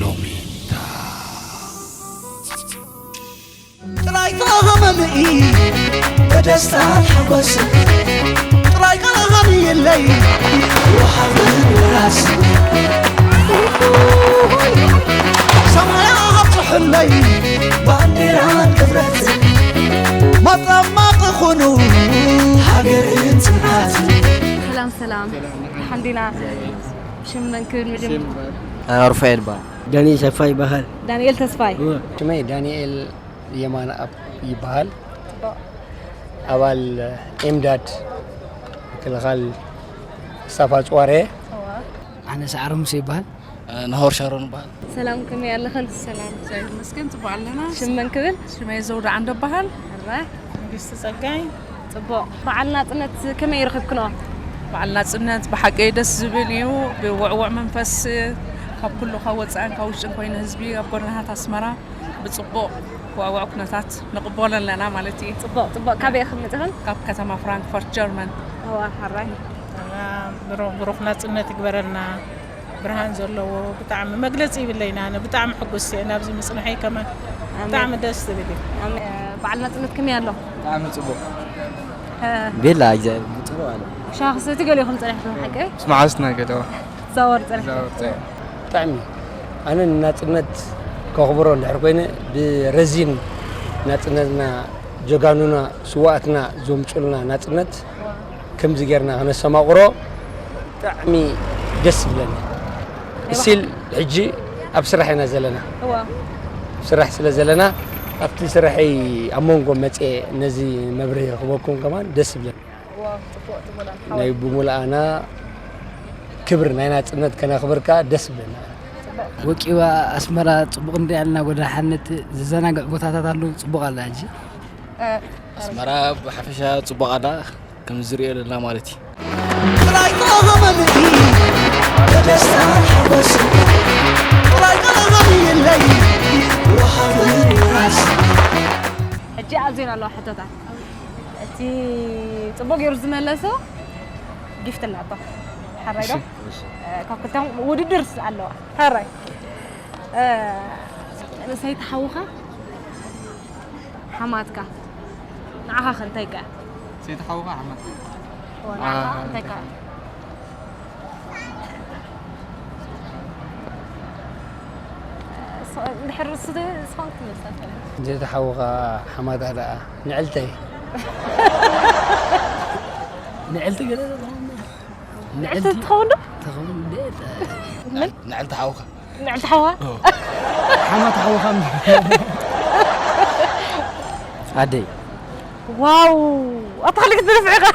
ሎሚታ ጥራይ ተመልኢ ብደስታን ሓጎስን፣ ጥራይ ቃልኻን የለይ ወሃብን ወራስን። ሰማያ ኣብጽሑለይ ባንዴራን ክብረትን፣ ማጣማቕ ኹኑ ሃገርን ጽንዓትን። ሰላም ሰላም፣ ሓንዲና ሽም መን ክብል መጀመርያ? ሩፋኤል ይበሃል። ዳንኤል ተስፋ ይበሃል። ዳንኤል ተስፋይ። እወ። ሽመይ ዳንኤል የማነኣብ ይበሃል። ጽቡቕ። ኣባል ኤምዳድ ምክልኻል ስታፍ ኣጽዋር እየ። እወ። ኣነ ሰዓረ ሙሴ ይበሃል። ናሆር ሻሮን ይበሃል። ሰላም፣ ከመይ ኣለኽን? ሰላም፣ እግዚኣብሔር ይመስገን፣ ጽቡቕ ኣለና። ሽም መን ክብል? ሽመይ ዘውዳ ዓንደ ይበሃል። ሕራይ። መንግስቲ ጸጋይ። ጽቡቕ። በዓል ናጽነት ከመይ ረኺብክንኦ? በዓል ናጽነት ብሓቂ ደስ ዝብል እዩ። ብውዕዉዕ መንፈስ ካብ ኩሉ፣ ካብ ወጻእን ካብ ውሽጥን ኮይኑ ህዝቢ ኣብ ጎደናታት ኣስመራ ብጽቡቕ ውዕዉዕ ኩነታት ንቕበሎ ኣለና ማለት እዩ። ጽቡቕ፣ ጽቡቕ። ካበይ ኢኽን መጺኽን? ካብ ከተማ ፍራንክፈርት ጀርመን። እዋ፣ ሕራይ። እና ብሩ-፣ ብሩኽ ናጽነት ይግበረልና። ብርሃን ዘለዎ ብጣዕሚ መግለጺ ይብለይን። ኣነ ብጣዕሚ ሕጉስቲ እየ ናብዚ ምጽንሐይ ከማን። ኣሜን። ብጣዕሚ ደስ ዝብል እዩ። ኣሜን። በዓል ናጽነት ከመይ ኣሎ? ብጣዕሚ ጽቡቕ። እ፣ ቤላ እግዚኣብሔር ጽቡቕ ኣሎ። ሻሂ ክሰቲ ገሊኹም ጸኒሕኩም ሓቀይ? ምስ መዓልትና ገለዋ። ትዛወር ጸኒሕኩም? ትዛወር ጸኒሕ። ብጣዕሚ ኣነ ንናጽነት ከኽብሮ እንድሕር ኮይነ ብረዚን ናጽነትና ጀጋኑና ስዋኣትና ዘምጹልና ናጽነት ከምዚ ጌርና ክነስተማቕሮ ብጣዕሚ ደስ ይብለኒ። ናይ እስቲል ሕጂ ኣብ ስራሕ ኢና ዘለና። እዋ። ኣብ ስራሕ ስለ ዘለና ኣብቲ ስራሐይ ኣብ መንጎ መጽየ ነዚ መብርሂ ክበኩም ከማን ደስ ይብለኒ። እዋ፣ ጽቡቕ፣ ጽቡቕ ናይ ሓወይ። ብሙልኣና ክብሪ ናይ ናጽነት ከነኽብር ከኣ ደስ ይብለና። ወቂባ ኣስመራ ጽቡቕ እንድያ ኣልና፣ ጎደና ሓድነት ዝዘናግዕ ቦታታት ኣለዉ፣ ጽቡቕ ኣላ ሕጂ። እ፣ ኣስመራ ብሓፈሻ ጽቡቕ ኣላ፣ ከም ዝሪኦ ዘለና ማለት እዩ። ጥራይ ተመልኢ ብደስታ ሓጎስ፣ ጥራይ ተመልእለይ ወሃብን ወራስ። ሕጂ ኣዝየን ኣለዋ ሕቶታት። እቲ ጽቡቕ ገይሩ ዝመለሶ ጊፍት ኣላቶ። ሓራይ ዶ? እሺ፣ እሺ። እ፣ ካብ ክልተኦም ውድድር ኣለዋ። ሓራይ። እ፣ ሰይቲ ሓውኻ ሓማትካ ንዓኻ ከ እንታይ ከ? ሰይቲ ሓውኻ ሓማትካ? ኦ፣ ንዓኻ ኣ፣ እንታይ ከ? እንታይ ከ? ስ-፣ እንድሕር ርሱ ዶ ስኻን ትመልሳ ትኽእል። ሰይቲ ሓውኻ ሓማታ ደኣ ንዕልተይ። ንዕልቲ ገለ ንዕልቲ ትኸውን ዶ? ትኸውን እንዴ? ምን? ንዕልቲ ሓውኻ። ንዕልቲ ሓዋ? ኦ። ሓማት ሓውኻ ም-፣ ኣደይ። ዋው! ኣታ ካልእ ክትደፍዕ ኢኻ።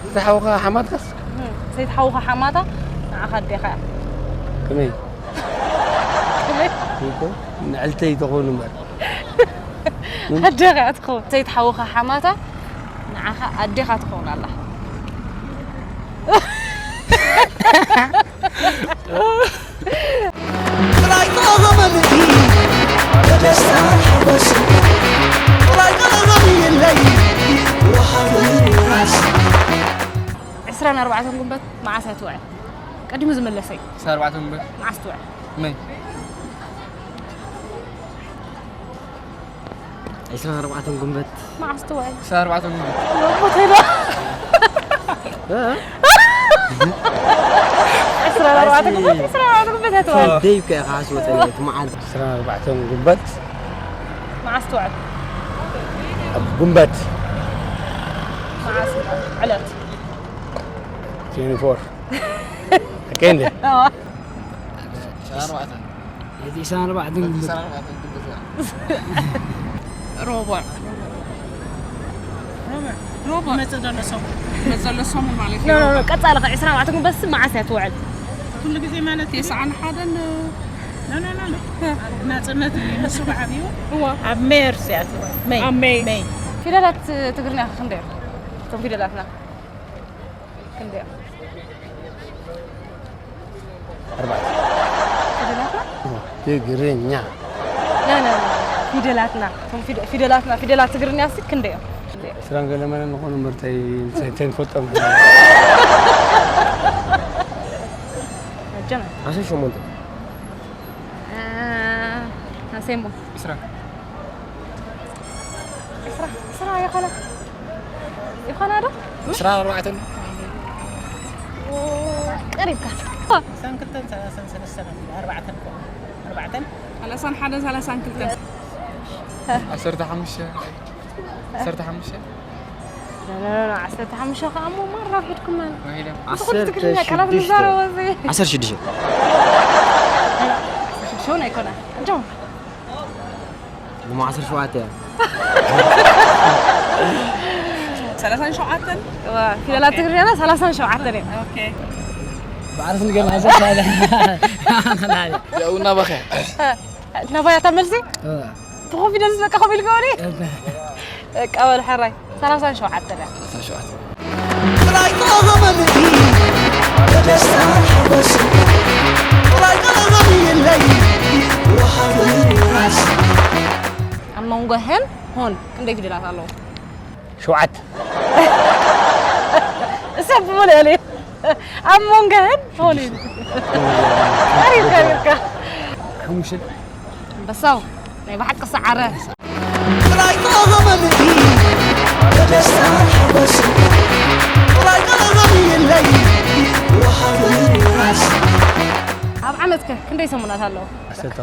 እቲ ሓውኻ ሓማትካስ? እም፣ ሰይቲ ሓውኻ ሓማታ፣ ንዓኻ ኣዴኻ እያ። ከመይ? ከመይ? እኮ ንዕልተይ ትኸውን እምበር። ኣዴኻ እያ ትኸውን። ሰይቲ ሓውኻ ሓማታ፣ ንዓኻ ኣዴኻ ትኸውን ኣላ። ጥራይ ተመልኢ ብደስታ ሓጎስ፣ ጥራይ ተመልእለይ ወሃብን ወራስ። ዕስራን ኣርባዕተን ጉንበት መዓስ እያ ትውዕል? ቀዲሙ ዝመለሰ እዩ። ዕስራን ኣርባዕተን ጉንበት? መዓስ ትውዕል? መን? ዕስራን ኣርባዕተን ጉንበት። መዓስ ትውዕል? ዕስራን ኣርባዕተን ጉንበት። ሞት ኢሉ። እ? ዕስራን ኣርባዕተን ጉንበት፣ ዕስራን ኣርባዕተን ጉንበት እያ ትውዕል። ደይ እኮ እያ ክሓስቦ ጸኒሐ፣ እቲ መዓልቲ። ዕስራን ኣርባዕተን ጉንበት። መዓስ ትውዕል? ኣብ ጉንበት። መዓስ ዕለት? ትዌንቲ ፎር። ሓቀይ እንዴ? ኣዋ። ዕስራን ኣርባዕተን። እቲ ዕስራን ኣርባዕተን እቲ ዕስራን ኣርባዕተን ግንቦት። ሮቡዕ። ሮቡዕ። ሮቡዕ። መጽእ ዘሎ ሰሙን። መጽእ ዘሎ ሰሙን ማለት እዩ። ኖ፣ ኖ፣ ኖ፣ ሮቡዕ። ቀጻሊ ከ ዕስራን ኣርባዕተን ግንቦት መዓስ እያ ትውዕል? ኩሉ ግዜ ማለት እዩ። ተስዓን ሓደን። ኖ፣ ኖ፣ ኖ፣ ኖ። ናጽነት እዩ። ንሱ ብዓብዩ እዋ። ኣብ ሜይ እያ ትውዕል። ሜይ። ኣብ ሜይ። ሜይ። ፊደላት ትግርኛ ከ ክንደይ እዮም? እቶም ፊደላትና። ክንደይ እዮም? ኣርባዕተ። ፊደላትና? ትግርኛ። ና፣ ና፣ ና። ፊደላትና። እቶም ፊደ-፣ ፊደላትና፣ ፊደላት ትግርኛ እስኪ ክንደይ እዮም? ክንደይ እዮም? ዕስራን ገለ መለ ንኾኑ እምበር እንታይ፣ እንታይ፣ እንታይ ንፈልጦም? ጀመር። ዓሰርተ ሸሞንተ። ኣሰሞ። ዕስራ። ዕስራ ዕስራ ይኾና ይኾና ዶ? ዕስራ ኣርባዕተን። ቀሪብካ። ሰላሳን ክልተን ሰላሳን ሰለስተን ኣርባዕተን እኮ። ኣርባዕተን ሰላሳን ሓደን ሰላሳን ክልተን። ዓሰርተ ሓሙሽተ። ዓሰርተ ሓሙሽተ። ዓሰርተ ሓሙሽተ ከዓ እሞ ማራ ውሒድኩመን። ወሂደም። እዚ ኩሉ ትግርኛ ቃላት ንዛረቦ እዚ። ዓሰርተ ሽዱሽተ። ሽውን ኣይኮነ። ኣጆም። እሞ ዓሰርተ ሸውዓተ እያ። ሰላሳን ሸውዓተን። ዋ፣ ፊደላት ትግርኛና ሰላሳን ሸውዓተን እዮም። ኦኬ። ብዓርስ ንገር ዓሰርተ ሸውዓተ። ያው እናባኸ። ናባያታ መልሲ ብኮንፊደንስ በቃ ከምኡ ኢልካ ወዲ። በቃ በል ሕራይ ሰላሳን ሸውዓተን እያ። ሰላሳን ሸውዓተን። ጥራይ ተቐመጥኪ ብደስታ ሓጎስ ጥራይ ቀለበም የለይ ወሃቢ ራስ ኣብ መንጎ ህን ሆን ክንደይ ፊደላት ኣለዎ? ሸውዓተ። እሰብ ብሙሉ እለ ኣብ መንጎ ህን ሆን እዩ። ቀሪብካ ቀሪብካ። ሓሙሽተ። ኣንበሳው ናይ ብሓቂ ሰዓረ። ጥራይ ተቐመጥኪ ብደስታ ሓጎስ ጥራይ ቀለበም የለይ ወሃቢ ራስ ኣብ ዓመትከ ክንደይ ሰሙናት ኣለዎ? ዓሰርተ።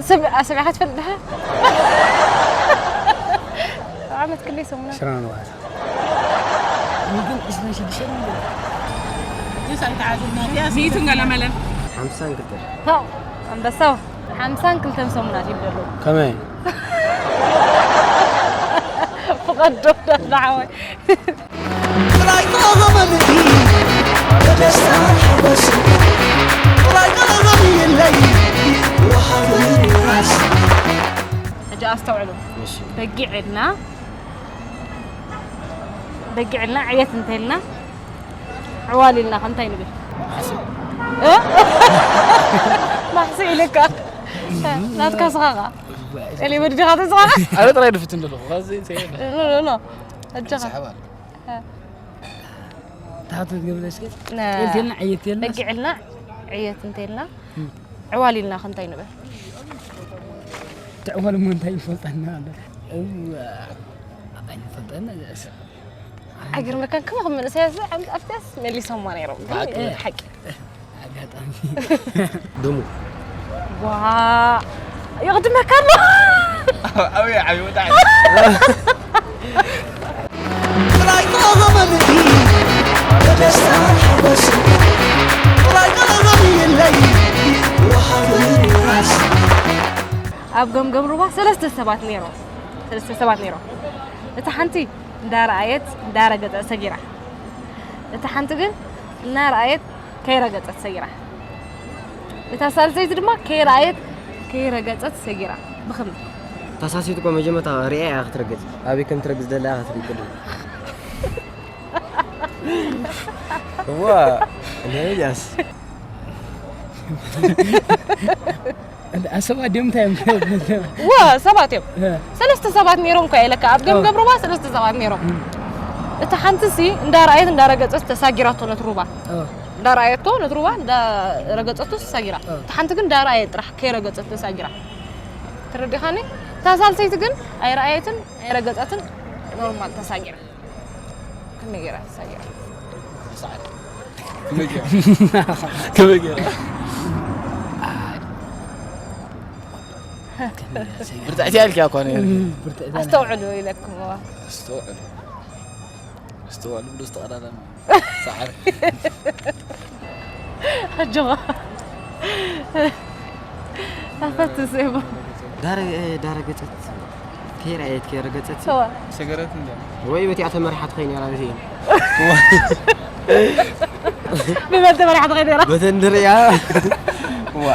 ሰብ ኣሰቢኻ ትፈልጥ ዲኻ? ኣብ ዓመት ክንደይ ሰሙናት? ዕስራን ኣርባዕተን። ሚእትን ገለመለን። ሓምሳን ክልተን። ፓው ኣንበሳው ሓምሳን ክልተን ሰሙናት ይብደሉ። ከመይ? ፍቐዶ ዳሓወይ ጥራይ ተቐመጥኪ ብደስታ ሓጎስ ጥራይ ቀለበም የለይ ወሃቢ ራስ ሕጂ ኣስተውዕሉ። እሺ። በጊዕ ኢልና በጊዕ ኢልና ዕየት እንተኢልና ዕዋል ኢልና ከምታይ ንብል? እ? ማሕሲ ኢልካ ናትካ ስኻኻ ቀሊ ወዲ ዲኻ ተስኻኻ? ኣረ ጥራይ ድፍትን ዘለኹ። ካዚ እንታይ? ኖ ኖ ኖ። እጃኻ ሰሓባል። ታቱ ገብረ እስኪ ነ- ጤልቴልና ዕየት የልና በጊዕ ኢልና ዕየት እንተኢልና ዕዋል ኢልና ከምታይ ንብል? ትዕወል እሞ እንታይ ይፈልጠና ኣሎ? እው፣ ኣይንፈልጠና። ኣይገርመካን ከማኹም መንእሰያት እዚ ኣብቲያስ መሊሶማ ነይሮም ግን ሓቂ ኣጋጣሚ ድሙ ዋ ይቕድመካ ኣሎ ኣውየ ዓብዩ ወጣዕ ጥራይ ተቐመጥኪ ብደስታ ሓጎስ ጥራይ ቀለበም የለይ ወሃቢ ራስ ኣብ ገምገም ሩባ ሰለስተ ሰባት ነይሮም ሰለስተ ሰባት ነይሮም እታ ሓንቲ እንዳረኣየት እንዳረገጸት ሰጊራ እታ ሓንቲ ግን እናረኣየት ከይረገጸት ሰጊራ እታ ሳልሰይቲ ድማ ከይረኣየት ከይረገጸት ሰጊራ ብኽም ተሳሲት እኮ መጀመርታ ሪኣ እያ ክትረግጽ ኣበይ ከም ትረግጽ ደላ እያ ክትሪኢ ቅድም እዋ ነያስ ኣሰብ ኣዲኦም እንታይ እዮም ዋ ሰባት እዮም ሰለስተ ሰባት ነይሮም እኳ ኢለካ ኣብ ገምገም ሩባ ሰለስተ ሰባት ነይሮም እታ ሓንቲ ሲ እንዳረኣየት እንዳረገጸት ተሳጊራቶ ነቲ ሩባ እንዳረኣየቶ ነቲ ሩባ እንዳረገጸቱ ተሳጊራ እታ ሓንቲ ግን እንዳረኣየት ጥራሕ ከይረገጸት ተሳጊራ ተረዲኻኒ እታ ሳልሰይቲ ግን ኣይረኣየትን ኣይረገጸትን ኖርማል ተሳጊራ ከመይ ገይራ ተሳጊራ ከመይ ገይራ ብርትዕቲ ኣልኪ ኣኳ ነይሩ ኣስተውዕሉ ኢለኩም ኣስተውዕሉ ኣስተውዕሉ ብዶ ዝተቐዳዳም ሰዓር ኣጆኻ ኣፈትስ እሞ ዳረ ዳረ ገጸት ከይረኣየት ከይረገጸት ሰዋ ሰገረት እንደ ወይ በቲኣ ተመሪሓ ትኸይን እያ ራብቲ ብመን ተመሪሓ ትኸይድ ነራ በተን ንሪኣ ዋ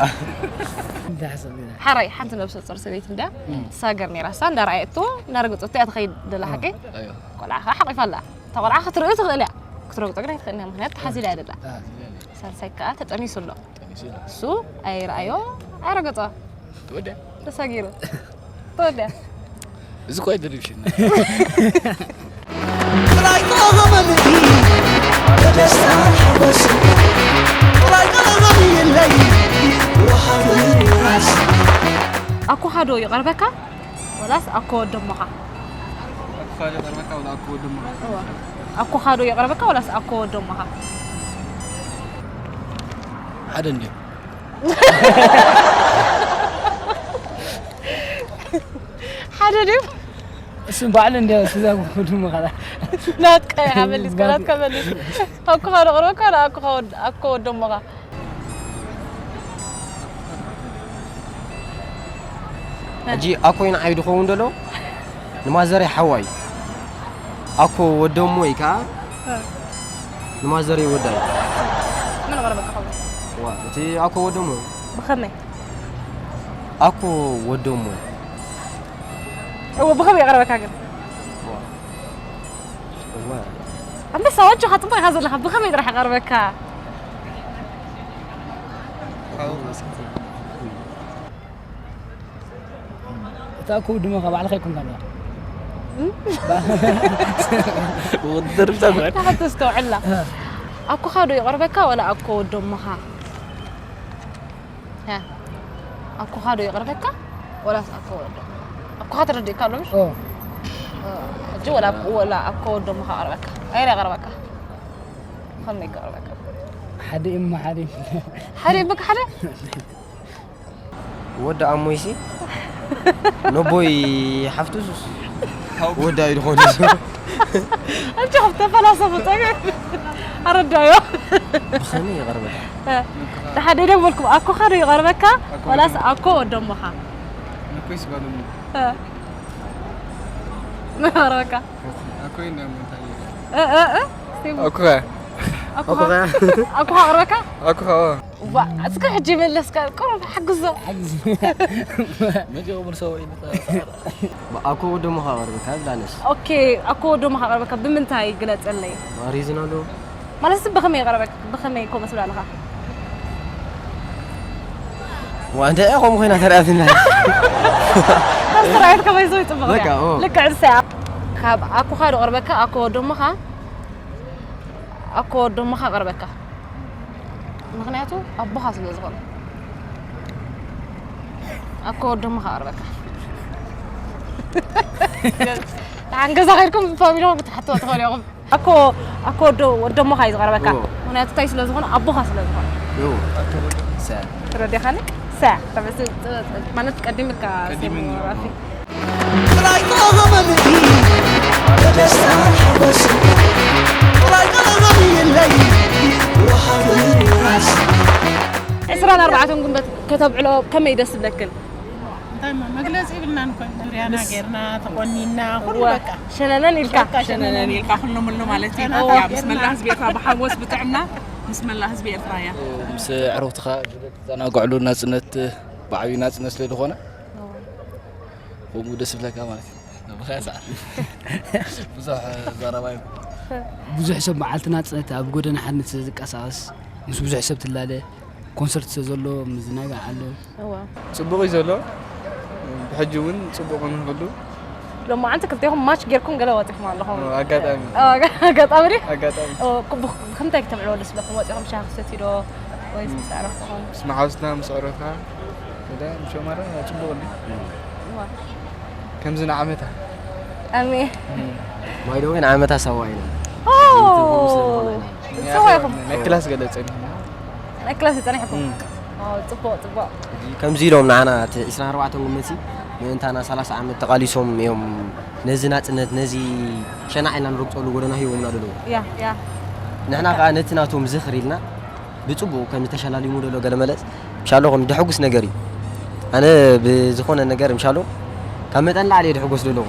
ሓራይ ሓንቲ ነብሰ ጾር ሰበይቲ እንዳ ትሳገር ነራ እሳ እንዳረኣየቶ እንዳረገጸቶ እያ ትኸይድ ደላ ሓቂ ኣዮ ቆልዓ ከዓ ሓቂፋ ኣላ እታ ቆልዓ ክትርኢ ትኽእል እያ ክትረግጾ ግን ኣይትኽእል እያ ምክንያት ተሓዚላ እያ ደላ ሳልሳይ ከዓ ተጠኒሱ ኣሎ እሱ ኣይረኣዮ ኣይረገጾ ትወደ ተሳጊሩ ተወደ እዚ እኮ ኣይደሪብሽን ጥራይ ተቐመጥኪ ብደስታ ሓጎስ ጥራይ ቀረባብየለይ ወሃብን ወራስ ኣኮኻ ዶ ይቐርበካ ወላስ ኣኮ ወደሞኻ? ኣኮኻ ዶ ይቐርበካ ወላ ኣኮ ወደሞኻ? እዋ። ኣኮኻ ዶ ይቐርበካ ወላስ ኣኮ ወደሞኻ? ሓደ እንድዮም። ሓደ ድዩ? እሱም ባዕሉ እንደ ስዛ ኩሉ መኸላ። ናትካ ኢኻ መሊስካ፣ ናትካ መሊስ። ኣኮኻ ዶ ይቐርበካ ወላ ኣኮኻ ወድ-፣ ኣኮ ወደሞኻ? ሕጂ ኣኮይ ንዓይ ድኸውን ደሎ? ንማዘረይ ሓዋይ። ኣኮ ወደሞይ ከኣ እ። ንማዘረይ ወዳይ። መን ይቐርበካ ሓወይ? ዋ፣ እቲ ኣኮ ወደሞይ። ብኸመይ? ኣኮ ወደሞይ። እዎ፣ ብኸመይ ይቐርበካ ግን? ዋ። ዋ። ኣንበሳ፣ ኣጆኻ፣ ጽቡቕ ኢኻ ዘለኻ። ብኸመይ ጥራሕ ይቐርበካ? እታ እኮ ውድመኻ ባዕልኻ ኣይኮንካን እያ። እም? ውድድር ብዛት ማለት። ንሓንቲ ኣስተውዕላ። እ። ኣኮኻ ዶ ይቐርበካ ወላ ኣኮ ወደሞኻ? ሀ። ኣኮኻ ዶ ይቐርበካ ወላስ ኣኮ ወደሞ? ኣኮኻ ተረዲእካ ኣሎ ምሽ? ኦ። እ፣ ሕጂ ወላ ኣኮ፣ ወላ ኣኮ ወደሞኻ ይቐርበካ? ኣየናይ ይቐርበካ? ከመይ ይቀርበካ? ሓደ እሞ ሓደ። ሓደ እሞ ሓደ? ወዲ ኣሞይሲ ነቦይ ሓፍቱስ ወዲ ኣይድኾን እዩ። ኣጆኹም ተፈላሰፉ፣ ጸገም ኣረዳዮ። ብኸመይ ይቐርበካ? እ፣ ደሓን ደይደ በልኩም፣ ኣኮኻ ዶ ይቐርበካ ኣኮ ወላስ ይቐርበካ። ኣኮ ወደሞኻ? ኣኮይስ ጓል እሞ። እ። ምን ይቐርበካ? ኣኮይ እንዳ ምን እንታይ? እ፣ እ፣ እ? እስቲ ኣኮኻ። ኣኮኻ። ኣኮኻ። ኣኮኻ ይቐርበካ? ኣኮኻ፣ ኦ። ዋ፣ እስከ ሕጂ መለስካ፣ ቁሩብ ሓግዞ። ሓግዞ። መጀመር ሰው ይመጣ። ኣኮ ወደሞኻ ይቐርበካ ይብላ ኣነስ። ኦኬ፣ ኣኮ ወደሞኻ ይቐርበካ ብምንታይ ግለጸለይ? ሪዝን ኣለዎ። ማለት ብኸመይ ይቐርበካ? ብኸመይ ከምኡ ትብል ኣለኻ? ዋ፣ እንታይ እያ ከምኡ ኮይና ተሪኣትና? ተስተራየት ከመይ ሰው ይጽብቕ በቃ፣ እያ። ኦ። ልክዕ ንሳ እያ። ካብ ኣኮኻ ዶ ይቐርበካ? ኣኮ ወደሞኻ? ኣኮ ወደሞኻ ይቐርበካ። ምኽንያቱ ኣቦኻ ስለ ዝኾነ። ኣኮ ወደሞኻ ይቐርበካ። ደሓን ገዛ ከይድኩም ፋሚሊኹም ክትሓትዎ ትኽእሉ ኢኹም። ኣኮ፣ ኣኮ ወደ-፣ ወደሞኻ እዩ ዝቐርበካ። እዎ። ምኽንያቱ እንታይ ስለ ዝኾነ? ኣቦኻ ስለ ዝኾነ። እዎ። ሰ። ተረዲኻኒ? ሰ። ተበስ-፣ ማለት ቀዲምልካ ቀዲምኒ። ስሙ ራፊ። ጥራይ ተቐበልኒ፣ ብደስታ ሓጎስ ጥራይ ቀረባብየለይ፣ ወሃብን ወራስ። ዕስራን ኣርባዕተን ጉንበት ከተብዕሎ ከመይ ደስ ዝብለክን? እንታይ ማ-፣ መግለጺ ይብልናን እኮ። ዙርያና ጌርና፣ ተቆኒና፣ ኩሉ እወ። በቃ። ሸነነን ኢልካ። በቃ ሸነነን ሸነነን ኢልካ፣ ኢልካ። ኩሉ ሙሉ ማለት እዩ። እወ። ያ፣ ምስ መላእ ህዝቢ ኤርትራ ብሓጎስ ብጥዕና፣ ምስ መላእ ህዝቢ ኤርትራ እያ። ምስ ኣዕሩኽትኻ ተዘናግዕሉ ናጽነት፣ ብዓብዩ ናጽነት ስለ ዝኾነ፣ እወ። ከምኡ ደስ ይብለካ ማለት እዩ። ምኽንያት ሰዓት ብዙሕ ዘረባ እዩ። ብዙሕ ሰብ መዓልቲ ናጽነት ኣብ ጎደና ሓድነት ስለ ዝንቀሳቐስ፣ ምስ ብዙሕ ሰብ ትላለ፣ ኮንሰርት ስለ ዘሎ፣ ምዝናጋዕ ኣሎ። እወ። ጽቡቕ እዩ ዘሎ። ብሕጂ እውን ጽቡቕ ንኽህሉ። ሎማዓንቲ ክልቴኹም ማች ጌርኩም ገለ ወጺኹም ኣለኹም። ኦ፣ ኣጋጣሚ። ኦ፣ ኣጋ-፣ ኣጋጣሚ ድዩ? ኣጋጣሚ። ኦ፣ ክ-፣ ብ-፣ ብኽንታይ ክተብዕልዎ ደስ ይብለኩም? ወጺኹም ሻሂ ክትሰትዩ ዶ? ወይስ ምስ ኣዕሩኽትኹም? ምስ መሓውስትና፣ ምስ ኣዕሩኽትና። ወደ ምሸማራ ጽቡቕ እንዲ። እዋ። ከምዚ ንዓመታ። ኣሜን። እም። By the way፣ ንዓመታ ሳዋ ኢና። ኦ! ከምኡ ስለ ዝኾነ ኢና። ሳዋ ኢኹም? ናይ ክላስ ገለ ጸኒሕና። ናይ ክላስ ጸኒሕኩም? እም። ኦ፣ ጽቡቕ፣ ጽቡቕ። ከምዚ ኢሎም ንዓና እቲ ዕስራን ኣርባዕተን ጉንበትሲ ምእንታና ሰላሳ ዓመት ተቓሊሶም እዮም ነዚ ናጽነት፣ ነዚ ሸናዕ ኢልና ንረግጸሉ ጎደና ሂቦምና ዘለዉ። ያ፣ ያ። ንሕና ከኣ ነቲ ናቶም ዝኽሪ ኢልና ብጽቡቕ ከም ተሸላሊሙ ዘሎ ገለ መለስ፣ ምሻሎ ከም ድሕጉስ ነገር እዩ። ኣነ ብዝኾነ ነገር ምሻሎ ካብ መጠን ላዕሊ እየ ድሕጎስ ዘለኹ።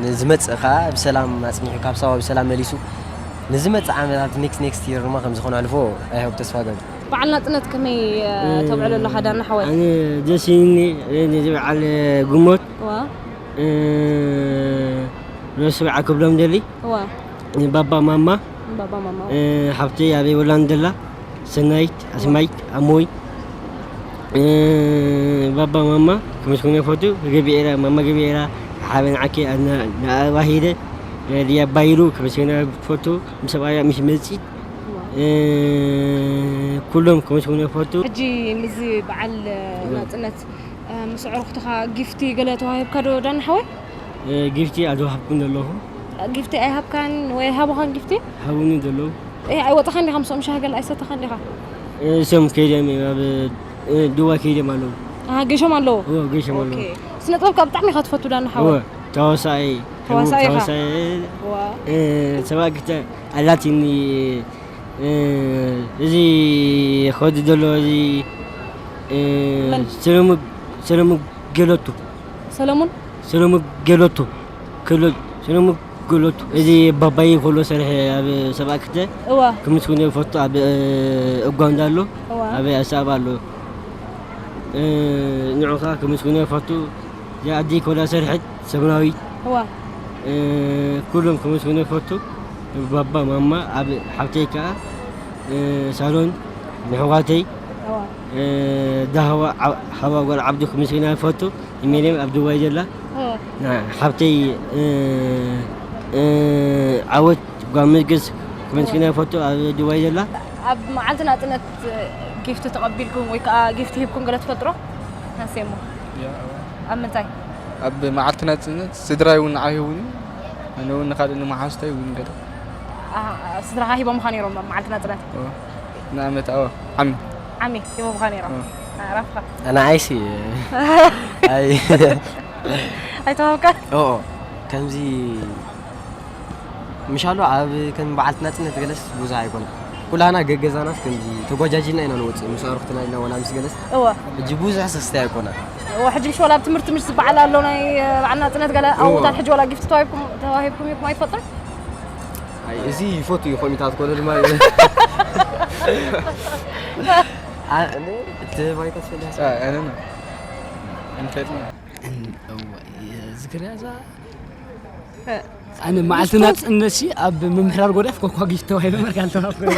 ንዝመጽእ ከኣ ብሰላም ኣጽኒሑ፣ ካብ ሳዋ ብሰላም መሊሱ፣ ንዝመጽእ ዓመታት ኔክስት፣ ኔክስት ይር ድማ ከም ዝኾነ ኣልፎ፣ I hope፣ ተስፋ ገብር። በዓል ናጽነት ከመይ፣ እ፣ ተብዕሎ ኣለኻ ዳና ሓወይ? ኣነ ደስ ኢልኒ፣ እዚ በዓል ጉሞት፣ ዋ። እ፣ ርእሲ በዓል ክብሎም ደሊ። ዋ። ባባ ማማ፣ ባባ ማማ። እ፣ ሓብተይ ኣበይ ወላን ደላ፣ ሰናይት፣ ኣስማይት፣ ኣሞይ። እ፣ ባባ ማማ፣ ከመስግኖ ፈቱ፣ ገቢኤራ፣ ማማ ገቢኤራ፣ ሓበን ዓኬ፣ ኣና-፣ ናኣባሂደ፣ እ፣ ድያ ባይሩ፣ ከመስግኖ ፈቱ፣ ምስ ሰብኣያ፣ ምስ መጺት፣ ኩሎም ክመስጉኑ ይፈቱ። ሕጂ ምስዚ በዓል ናፅነት ምስ ኣዕሩኽትኻ ጊፍቲ ገለ ተዋሂብካ ዶ ዳኒ ሓወይ? ጊፍቲ ኣይወሃብኩን ዘለኹ። ጊፍቲ ኣይሃብካን ወይ ኣይሃቡኻን ጊፍቲ? ሃቡኒ ዘለዉ። ኣይወፃኻን ዲኻ ምስኦም ሻሂ ገለ ኣይሰተኻን ዲኻ? እሶም ከይዶም ኣብ ድዋ ከይዶም ኣለዉ። ገሾም ኣለዉ? ገሾም ኣለዉ። ስነ ጥበብ ካብ ብጣዕሚ ኢኻ ትፈቱ ዳኒ ሓወይ? ተዋሳኣይ ተዋሳኣይ ኢኻ? ሰብኣይ ክተ ኣላትኒ እዚ ኸዲ ዘሎ እዚ ሰለሙን ገለቱ ሰለሙን ሰለሙን ገለቱ ሰለሙን ገለቱ እዚ ባባይ ከሎ ሰርሐ ኣብ ሰብኣክተ እዋ ክምስኩን ፈቶ ኣብ ኡጋንዳ ኣሎ እዋ ኣብ ኣሳብ ኣሎ ንዑኻ ክምስኩን ፈቶ የኣዲ ኮላ ሰርሐት ሰምናዊት እዋ ኩሎም ክምስኩን ፈቶ ባባ ማማ ኣብ ሓብተይ ከዓ ሳሎን ንሕዋተይ እዋ ዳህዋ ሓዋ ጓል ዓብዱ ክምስኩን ፈቶ ኢሜልም ኣብ ድዋይ ዘላ ሓብተይ ዓወት ጓል መገስ ክምስኩን ፈቶ ኣብ ድዋይ ዘላ ኣብ መዓልቲ ናፅነት ጊፍቲ ተቐቢልኩም ወይ ከዓ ጊፍቲ ሂብኩም ገለ ትፈልጥሮ? ሃሴሞ ኣብ ምንታይ? ኣብ መዓልቲ ናፅነት ስድራይ እውን ንዓይ እውን ኣነ እውን ንካልእ ንመሓዝታይ እውን ገለ ኣሃ፣ ስድራኻ ሂቦምኻ ነይሮም ኣብ መዓልቲ ናፅነት? ንኣመት ኣዋ ዓሚ ዓሚ ሂቦምኻ ነይሮም? ኣራፍኻ ኣነ ዓይሲ ኣይ ኣይተዋብካ? ኦኦ ከምዚ ምሻሉ ኣብ ከም በዓልቲ ናፅነት ገለስ ብዙሕ ኣይኮነ ኩላና ገገዛናስ ከምዚ ተጓጃጅልና ኢና ንወፅእ ምስ ኣርክትና ኢልና ወላ ምስ ገለስ እወ እጂ ብዙሕ ስስቲ ኣይኮነ እወ ሕጂ ምሽ ወላ ኣብ ትምህርቲ ምሽ ዝበዓል ኣሎ ናይ በዓል ናፅነት ገለ ኣብታት ሕጂ ወላ ጊፍቲ ተዋሂብኩም ተዋሂብኩም ኢኹም ኣይትፈልጡን? ኣይ እዚ ይፈቱ እዩ ኮሚታት ኮነ ድማ እቲ ባይታ ትፈልያ ኣነ ነው እንፈጥና ዝክርያ እዛ ኣነ መዓልቲ ናፅነትሲ ኣብ ምምሕዳር ጎዳፍ ኮኳ ጊፍት ተባሂሉ መርካል ተባሂሉ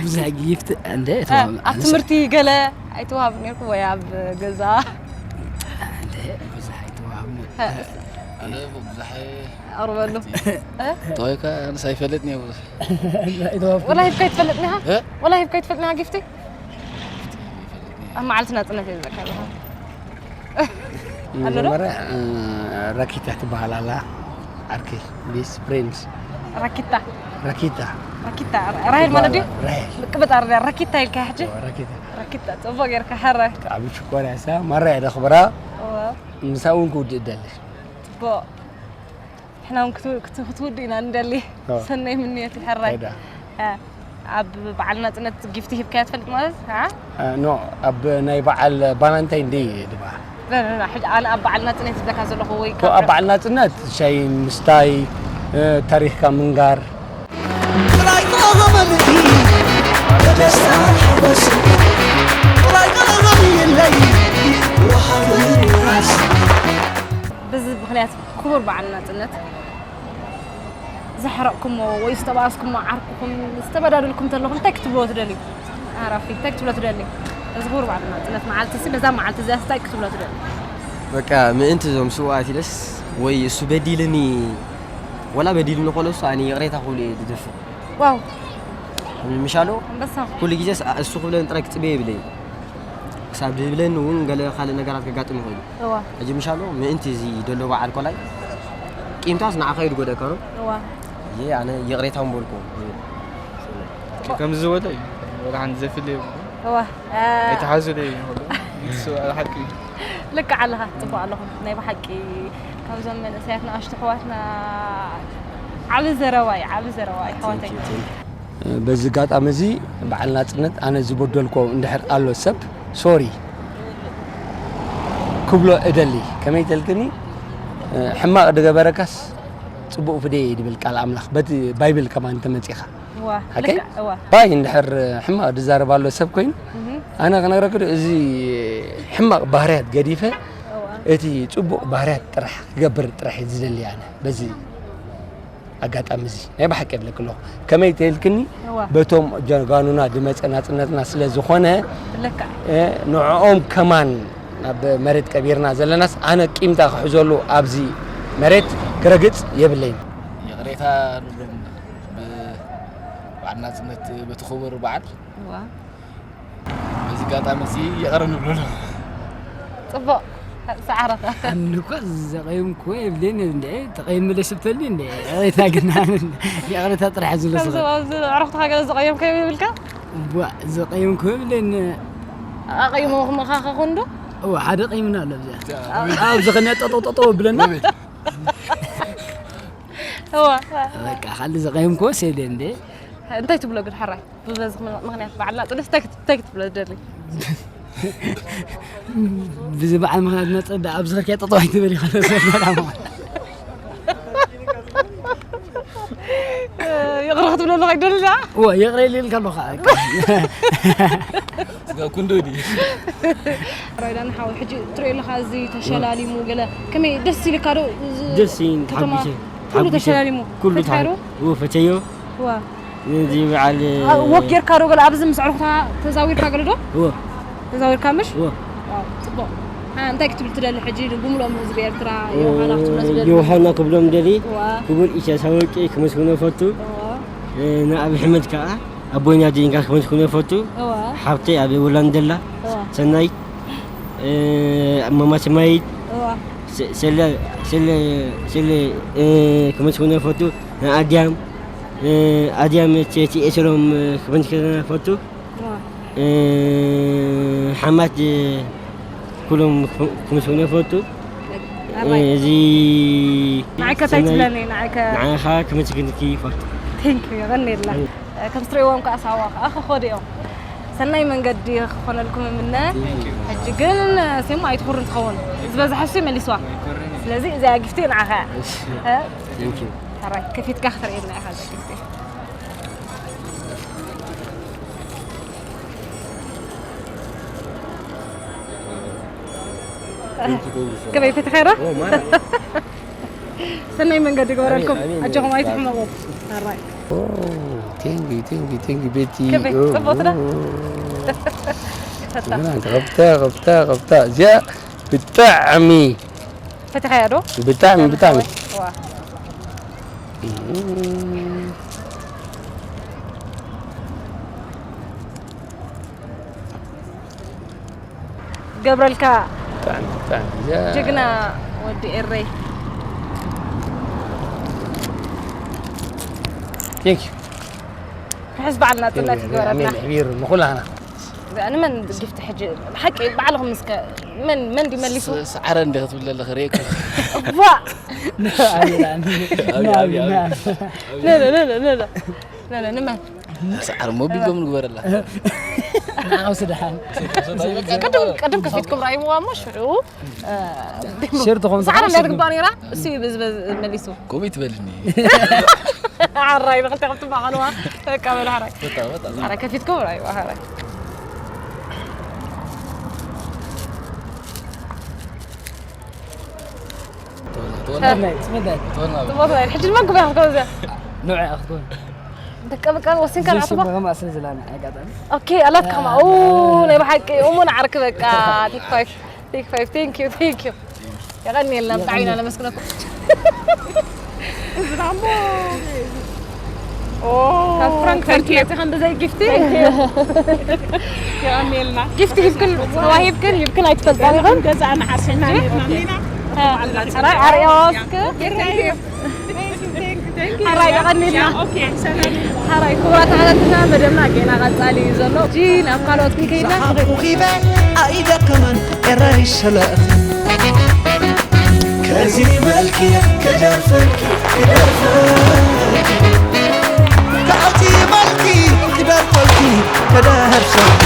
ብዙሕ ጊፍት እንደ ኣብ ትምህርቲ ገለ ኣይተዋሃብ ነርኩ ወይ ኣብ ገዛ ብዙሕ ኣይተዋሃብነ ኣቕርበሉ ጠወይካ ኣነስ ኣይፈልጥን እየ ብዙሕ ወላ ሂብካ ይትፈልጥኒኻ ወላ ሂብካ ይትፈልጥኒኻ ጊፍቲ ኣብ መዓልቲ ናፅነት እየ ዝዘከር ኣለኹ ኣሎ ዶ? መጀመርያ ረኪታ ትበሃል ኣላ ዓርከይ ቤስት ፍሬንድስ ረኪታ ረኪታ ረኪታ ራሄል ማለት ድዩ? ራሄል ቅብጥ ኣረ ረኪታ ኢልካ ሕጂ ረኪታ ረኪታ ፅቡቅ ጌርካ ሕረ ብጣዕሚ ሽኮር ያሳ ማራ እየ ደኽብራ እወ ምሳ እውን ክውድእ ደልሽ ፅቡቅ ንሕና እውን ክት- ክት- ክትውድእ ኢና ንደሊ ኦ። ሰናይ ምንየት ይሕራይ ሄዳ እ፣ ኣብ በዓል ናፅነት ጊፍቲ ሂብካያ ትፈልጥ ማለት እ? ኖ ኣብ ናይ በዓል ቫላንታይን ደይ ድማ ላ፣ ላ፣ ላ፣ ሕጂ ኣነ ኣብ በዓል ናፅነት ዝብለካ ዘለኹ ወይ እኮ ኣብ በዓል ናፅነት ሻይ ምስታይ እ፣ ታሪኽካ ምንጋር ጥራይ ጠቐመኒ ደስታ ሓጎስ ጥራይ ጠቐመኒ የለይ ወሃቢ ራስ በዚ ምክንያት ክቡር በዓል ናፅነት ዘሕረቕኩሞ ወይ ዝተባኣስኩሞ ዓርኩኹም ዝተበዳደልኩም ተለኹም እንታይ ክትብልዎ ትደልዩ? ኣራፊ እንታይ ክትብሎ ትደሊ? እዚ ክቡር በዓል ናፅነት መዓልቲ ሲ በዛ መዓልቲ እዚኣ እንታይ ክትብሎ ትደሊ? በቃ ምእንቲ እዞም ስውኣት ኢለስ ወይ እሱ በዲልኒ ወላ በዲልኒ ኮሎ እሱ ኣነ ይቕሬታ ክብሉ እየ ዝደፍእ ዋው ምሻሎ ኣንበሳ ኩሉ ግዜ እሱ ክብለኒ ጥራይ ክፅበ የብለይ ክሳብ ዝብለኒ እውን ገለ ካልእ ነገራት ከጋጥም ይኽእል እዩ እዋ ሕጂ ምሻሎ ምእንቲ እዚ ደሎ በዓል ኮላይ ቂምታስ ንዓኻ እዩ ዝጎደካ ነው እዋ ይሄ ኣነ ይቕሬታ ምበልኩ ከምዚ ዝበለ እዩ ወላ ሓንቲ ዘፍለ የብሉ እዋ ኣይተሓዙለይ ይኽእሉ ንሱ ሓቂ እዩ ልክዕ ኣለኻ ፅቡቅ ኣለኹም ናይ ብሓቂ ካብዞም መንእሰያት ንኣሽቱ ኣሕዋትና ዓብ ዘረባ እዩ ዓብ ዘረባ እዩ ኣሕዋተይ በዚ ኣጋጣሚ እዚ በዓል ናፅነት ኣነ ዝበደልኮ እንድሕር ኣሎ ሰብ ሶሪ ክብሎ እደሊ ከመይ ተልክኒ ሕማቕ ድገበረካስ ፅቡቕ ፍደየ እዩ ድብል ቃል ኣምላኽ በቲ ባይብል ከማን ተመፂኻ እዋ ሓቀይ ልክዕ እዋ ባይ እንድሕር ሕማቕ ድዛረብ ኣሎ ሰብ ኮይኑ ኣነ ክነግረክ ዶ እዚ ሕማቕ ባህርያት ገዲፈ እቲ ፅቡቕ ባህርያት ጥራሕ ክገብር ጥራሕ እዩ ዝደሊ ኣነ በዚ ኣጋጣሚ እዚ ናይ ብሓቂ የብለክ ኣለኹ ከመይ ተልክኒ እዋ በቶም ጀጋኑና ድመፀ ናፅነትና ስለ ዝኾነ ልክዕ ንዕኦም ከማን ናብ መሬት ቀቢርና ዘለናስ ኣነ ቂምታ ክሕዘሉ ኣብዚ መሬት ክረግፅ የብለይን ይቕሬ እታ ንብሎም ብ-፣ በዓል ናጽነት በቲ ክቡር በዓል እዋ። በዚ ኣጋጣሚ እዚ ይቕረ ንብለሉ። ጽቡቕ ሰዓረታ። ኣነ እኮ ዘቐየምኩዎ የብለይን እንዴ፣ ተቐይምለ ሽብተልኒ እንዴ፣ ይቕሬታ ግን ይቕሬታ ጥራሕ ዝብሎ ከምዚ ሰብ። ኣብዚ ኣዕሩኽትኻ ገለ ዘቐየምካዮም ይብልካ? እዋ፣ ዘቐየምኩዎ የብለይን። ኣቐይሞኹም ኢኻ ከኾን ዶ? እዋ፣ ሓደ ቀይምና ኣሎ ኣብዚኣ። ኣብዚ ኸንያ ጠጠው ጠጠው ኣብለና። ኣቤት። እዋ። በቃ፣ ካልእ ዘቐየምኩዎስ የለን እንዴ። እንታይ ትብሎ ግን ሕራይ? ብበዚ ምኽ-፣ ምኽንያት በዓል ናጽነት እንታይ ክት-፣ እንታይ ክትብሎ ትደሊ? ብዚ በዓል ምኽንያት ናጽነት ደኣ ኣብዚ ኸድካ ጠጠው ኣይትበል ኢኻ። ይቕረ ክትብለሉ ከይደሊ ደኣ? እወ፣ ይቕረ ኢለ ኢልካ ኣለኹ ኸዓ። ስጋ ኩንዶ ድዩ? ራይዳን ሓው፣ ሕጂ ትሪኦ ኣለኻ፣ እዚ ተሸላሊሙ ገለ ከመይ ደስ ኢልካ ዶ? እዚ ደስ ኢሉ፣ ከተማ ተሓጒሰ፣ ኩሉ ተሓጒሰ፣ ተሸላሊሙ። ኩሉ ፈቲኻ ዶ? ተሓ-፣ እወ፣ ፈተዮ። እዋ። ነዚ በዓል፣ አ፣ ወክ ጌርካ ዶ ገለ ኣብዚ ምስ ኣዕሩኽታ ተዛዊርካ ገለ ዶ? እወ። ተዛዊርካ ምሽ? እወ። ዋው፣ ጽቡቕ። አ፣ እንታይ ክትብል ትደሊ ሕጂ ንብምልኦም ህዝቢ ኤርትራ፣ እወ፣ ዮሃና ክትብሎ ዝደሊ? ዮሃና ክብሎም ደሊ፣ እዋ። ክቡር ኢሳያስ ኣፈወርቂ ክመስግኖ እፈቱ። እዋ። እ፣ ንኣብይ ኣሕመድ ከኣ ኣቦይና ዲንካ ክመስግኖ እፈቱ። እዋ። ሓብተይ ኣብ ሆላንድ ዘላ እዋ። ሰናይት፣ እ፣ ማማ ሰማይት፣ እዋ። ሰ-፣ ሰለ፣ ሰለ፣ ሰለ፣ እ፣ ክመስግኖ እፈቱ። ንኣድያም፣ እ፣ ኣድያም እቲ፣ እቲ ኤስሮም፣ እ፣ ክመስግኖ እፈቱ። እዋ። እ፣ ሓማት፣ እ፣ ኩሎም ክም-፣ ክመስግኖ እፈቱ። ኣራይ። እዚ ንዓይ ከ እንታይ ሰናይ ትብለኒ? ንዓይ ከ ንዓኻ ከመስግንኪ እፈቱ። Thank you፣ የቐንየልና። ኣይ። ከም ትርእይዎም ከኣ ሳዋ ከኣ ክኸዱ እዮም። ሰናይ መንገዲ ክኾነልኩም እምነ። Thank you። ሕጂ ግን ሴማ ኣይትኹርን ትኸውን። ዝበዝሐ እሱ ይመሊስዋ። ኣይኮርን። ስለዚ እዚኣ ጊፍቲ ንዓኻ እያ። እሺ። እ? Thank you። ሕራይ፣ ከፊትካ ክትርእየና ኢኻ እዛ ጊፍቲ። ከመይ ፈቲኻ ዶ? ኦ፣ ማራ። ሰናይ መንገዲ ይግበረልኩም። ኣሜን፣ ኣሜን። ኣጆኹም ኣይትሕመቑ። ኣራይ። ኦ፣ thank you፣ thank you፣ thank you፣ ቤቲ። ከመይ፣ ኦ፣ ጽቡቕ ዶ? ኦ። ፈታ። ኸብታ፣ ኸብታ፣ ኸብታ። እዚኣ ብጣዕሚ ፈቲኻያ ዶ? ብጣዕሚ፣ ብጣዕሚ። ዋ። ገብረልካ። ብጣዕሚ፣ ብጣዕሚ። እዚኣ ጅግና ወዲ ኤረይ። Thank you። ርሑስ በዓል ናጽነት ይግበረልና። ኣሜን፣ ኣሜን። ይሕቢር ንኹላህና። ንመን ጊፍቲ ሕጂ? ብሓቂ ባዕልኹም እስከ መን፣ መን ድዩ መሊሱ? ስ-፣ ሰዓረ እንደ ክትብል ዘለኺ ርእየኪ። እዋ! ኣቤላ፣ ኣቤላ፣ ኣቤላ፣ ኣቤላ። ነ፣ ነ፣ ነ፣ ነ፣ ነ። ነ፣ ነ፣ ንመን? ሰዓር ሞቢል ጎም ንግበረላ። ንዓ ወስድሓን። ቅድም፣ ቅድም ከፊትኩም ራእይዋ እሞ ሽዑ፣ እ፣ ሸር ትኾን ሰዓር ዝሓሽ እንዳትግባእ ነይራ፣ እሱ እዩ ብዝ-፣ ብዝ-፣ መሊሱ። ኮሜት በልኒ። ሓራይ፣ ብኽልተ ከብቲ ማቐልዋ። በቃ በሉ ሓራይ። በጣም፣ በጣም። ሓራይ ከፊትኩም ራእይዋ ሓራይ። ተወና፣ ተወና። ተወና፣ ተወና። ተወና። ጽቡቕ፣ ሕጂ ድማ ግባ ክትከውን እዛ። ንዑ ክትከውን። በቃ፣ በቃ፣ ወሲንካ እዚ ንዓትባ? ሽም ከማኣ ስለ ዝላና ኣጋጣሚ። ኦኬ፣ ኣላትካ ከማኡ። ኡ፣ ናይ ብሓቂ፣ እሙን ዓርኪ በቃ። ቴክ ፋይቭ፣ ቴክ ፋይቭ፣ ቴንክ ዩ፣ ቴንክ ዩ። የቐንየልና፣ ብጣዕሚ ኢና ነመስግነኩም። እዚ ዳሞ። ኦ፣ ካብ ፍራንክፈርት ተንክ ዩ። መጺኻ ብዘይ ጊፍቲ? ተንክ ዩ። የቐንየልና። ጊፍቲ ሂብክን፣ ተዋሂብክን፣ ሂብክን ኣይትፈልጣን ኢኽን? ገዛና ሓሲና ኔርና። እ፣ ኣርኣያ እስክ። ሓራይ የቐንየልና። ሓራይ ክቡራት ተኸታተልትና መደብና ጌና ቀጻሊ እዩ ዘሎ። ሕጂ ናብ ካልኦት ክንከይድና ዝሓቑኺበ ኣይደከመን ኤረይ ሰለእቲ ከዚ መልኪ ክደርፈልኪ ክደርፈልኪ ከዚ መልኪ ክደርፈልኪ ክደርፈልኪ